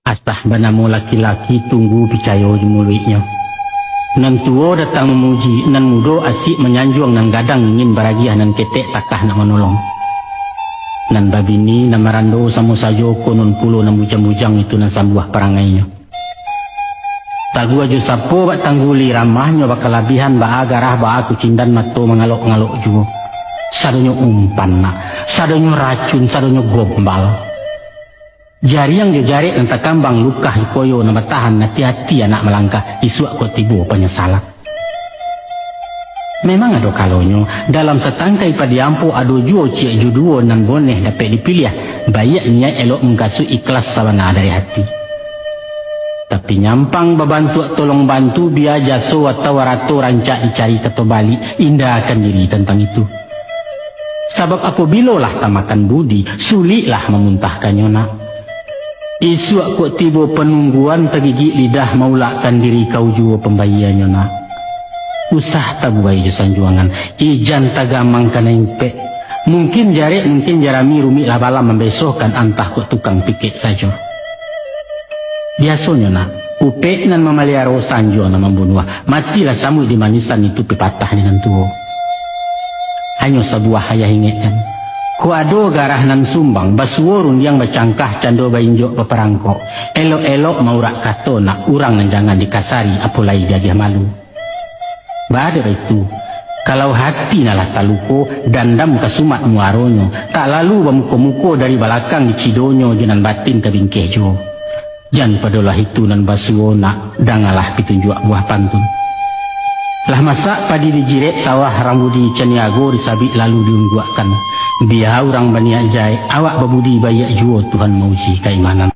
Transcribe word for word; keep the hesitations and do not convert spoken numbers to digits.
Asah banamo laki-laki, tunggu picayo jo muluiknyo. Nan tuo datang mamuji, nan mudo asik manyanjuang, nan gadang ingin baragiah, nan ketek takah nak manolong. Nan babini, nan marando samo sajo, konon pulo nan bujang-bujang itu nan sambuah parangainyo. Taguah jo sapo bak tangguli, ramahnyo bakalabihan, baa garah, baa kucindan, mato mangalok-ngalok juo. Sadonyo umpan nak, sadonyo racun, sadonyo gombal. Jariang jo jarek nan takambang, lukah jo koyo nan batahan, ati-ati anak malangkah, isuak kok tibo panyasalan. Memang ado kalonyo, dalam satangkai padi ampo ado juo ciek jo duo nan boneh dapek dipiliah, baiak niaik elok mukasuik, ikhlas sabana dari hati. Tapi nyampang babantuak tolong bantu, bia jaso atau arato rancak dicari kato baliak, indakan diri tantang itu. Sabab apobilo lah tamakan budi, suliklah mamuntahkannyo nak. Isuak kok tibo panungguan, tagigik lidah maulakkan diri, kau juo pambayianyo nak. Usah tabuai jo sanjuangan, ijan tagamang kanai upek. Mungkin jarek, mungkin jarami, rumik lah balam mambesohkan, antah kok tukang pikek sajo. Biasonyo nak, upek nan mamaliaro, sanjuang nan mambunuah, matilah samuik di manisan, itu pepatah di nan tuo. Hanyo sabuah ayah ingekkan. Kok ado garah nan sumbang, basuo rundiang bacangkah, cando bainjok baparangkok, elok-elok maurak kato nak, urang nan jangan dikasari, apo lai diagiah malu. Baa dek baitu, kalau hati nan lah taluko, dandam ka sumat muaronyo, tak lalu bamuko-muko, dari balakang dicidonyo, jo nan batin ka bingkeh juo. Jan padolah itu nan basuo nak, dangalah pitunjuak buah pantun. Lah masak padi dijirek, sawah rang budi caniago, disabik lalu diungguakkan. Bia urang baniaik jahek, awak babudi baiak juo, Tuhan mauji kaimanan.